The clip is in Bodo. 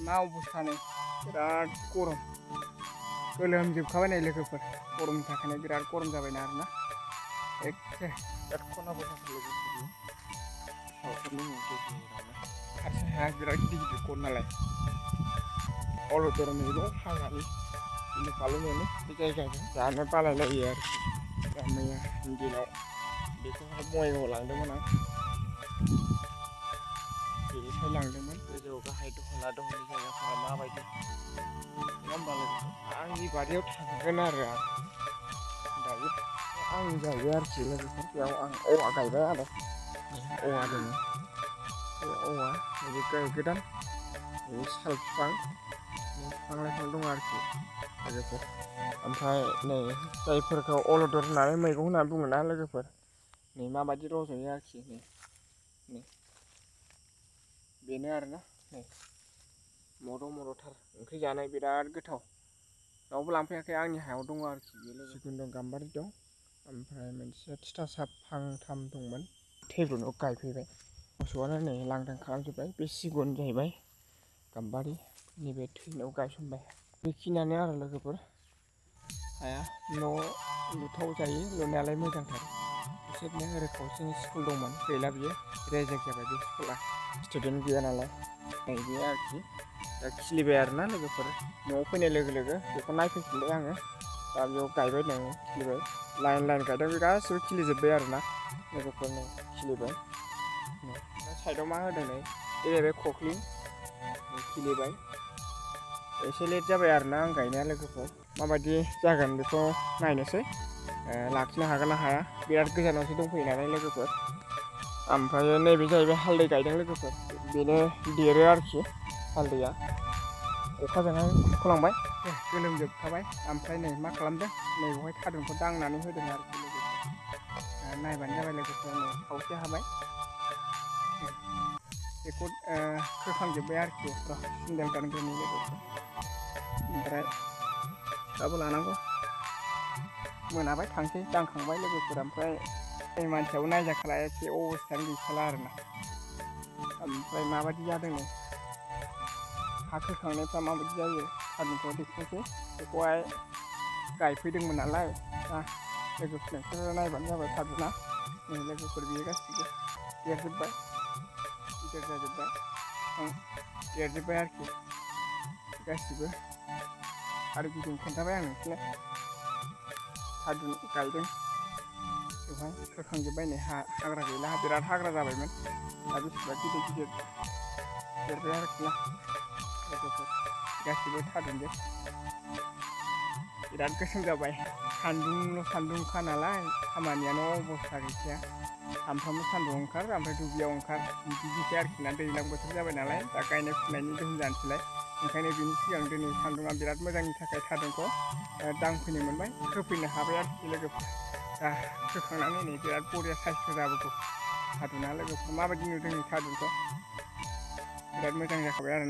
मा अबस्था नै बिराद गरम गोलोमजोबखाबाय नै लोगोफोर गरमनि थाखायनो बिराद गरम जाबायना आरोना एखे बिराद खना खना लोगोफोर खारनो हाया बिराद गिदिर गिदिर गन नालाय अलदर मैगं हानानै बिदिनो बालौनानै बे जायगाजों जानो बालायलायो आरोखि दा मैयानि दिनाव बेखौहाय बङाइगावआव लांदोंमोन आं बेनिफ्राय लांदोंमोन गोजौ गाहाय दहला दहलि जायगाफोरा माबायदि नङा होमबा लोगोफोर आंनि बारियाव थांगोन आरो आं दायो आं जाहैबाय आरोखि लोगोफोर बेयाव आं औवा गायबाय आरो औवा दङ बे औवा नैबे गोदान नैबे साल बिफां बिफां लाइफां दं आरोखि लोगोफोर ओमफ्राय नै जायफोरखौ अलदर होननानै मैगं होननानै बुङोना लोगोफोर नै माबायदि रज'यो आरोखि नै बेनो आरोना नै मद' मद'थार ओंख्रि जानाय बिराद गोथाव रावबो लांफैयाखै आंनि हायाव दङ आरोखि बे सिगुन दं गाम्बारि दं ओमफ्राय मोनसे तितासाप फांथाम दंमोन थैब्रुनाव गायफैबाय मोसौआनो नै लांदां खालामजोब्बाय बे सिगुन जाहैबाय गाम्बारि नैबे थैनायाव गायसनबाय बेखिनियानो आरो लोगोफोर हाया न' लुथाव जायो लुनायालाय मोजांथार बिसोरनो ओरै खावसेनि स्कुल दंमोन गैला बियो रेजेक्ट जाबाय बे स्कुला स्टुडेन्ट गैया नालाय नैबे आरोखि दा खिलिबाय आरोना लोगोफोर न'आव फैनाय लोगो लोगो बेखौ नायफैफिनबाय आङो दा बेयाव गायबाय नै खिलिबाय लाइन लाइन गायदों बे गासिबो खिलिजोब्बाय आरोना लोगोफोर नै खिलिबाय साइडआव मा होदों नै बे जाहैबाय खख्लिं खिलिबाय एसे लेट जाबाय आरोना आं गायनाया लोगोफोर माबायदि जागोन बेखौ नायनोसै लाखिनो हागोन ना हाया बिराद गोजानावसो दंफैयो नालाय लोगोफोर ओमफ्राय नैबे जाहैबाय हालदै गायदों लोगोफोर बेनो देरो आरोखि हालदैया अखाजोंहाय खुरख'लांबाय गोलोमजोबखाबाय ओमफ्राय नै मा खालामदों नैबेवहाय थारुनखौ दांनानै होदों आरोखि लोगोफोर नायबानो जाबाय लोगोफोर नै खावसे हाबाय बेखौ खोखांजोब्बाय आरोखि सिन्देल गानग्रोनि लोगोफोर ओमफ्राय दाबो लानांगौ मोनाबाय थांसै दांखांबाय लोगोफोर ओमफ्राय मानसियाबो नायजाखाला एसे अबस्थायानो गैखाला आरोना ओमफ्राय माबायदि जादों नै हा खोखांनायफ्रा माबायदि जायो थारुनखौ देखायनोसै बेखौहाय गायफैदोंमोन नालाय दा लोगोफोर नोंसोरो नायबानो जाबाय थारुना नै लोगोफोर बेयो गासिबो देरजोब्बाय गिदिर जाजोब्बाय देरजोब्बाय आरोखि गासिबो आरो गिदिं खोन्थाबाय आं नोंसोरनो थारुन गायदों बेवहाय खोखांजोब्बाय नै हाग्रा गैला बिराद हाग्रा जाबायमोन दा बेसेबा गिदिर गिदिर देरबाय आरोखि ना लोगोफोर गासिबो थारुनजोब बिराद गोसोम जाबाय सान्दुंखा नालाय खामानियानो अबस्था गैखाया सानफ्रामबो सान्दुं ओंखार ओमफ्राय दुब्लियाव ओंखार बिदिनोसै आरोखि ना दैज्लां बोथोर जाबाय नालाय दा गायनाय फुनायनि दोन जानोसैलाय ओंखायनो बिनि सिगां दिनै सान्दुङा बिराद मोजांनि थाखाय थारुनखौ दांफैनो मोनबाय होफैनो हाबाय आरोखि लोगोफोर दा होखांनानै नै बिराद बरिया साइसथ' जाबोगौ थारुना लोगोफोर माबायदि नुदों थारुनखौ बिराद मोजां जाखाबाय आरोना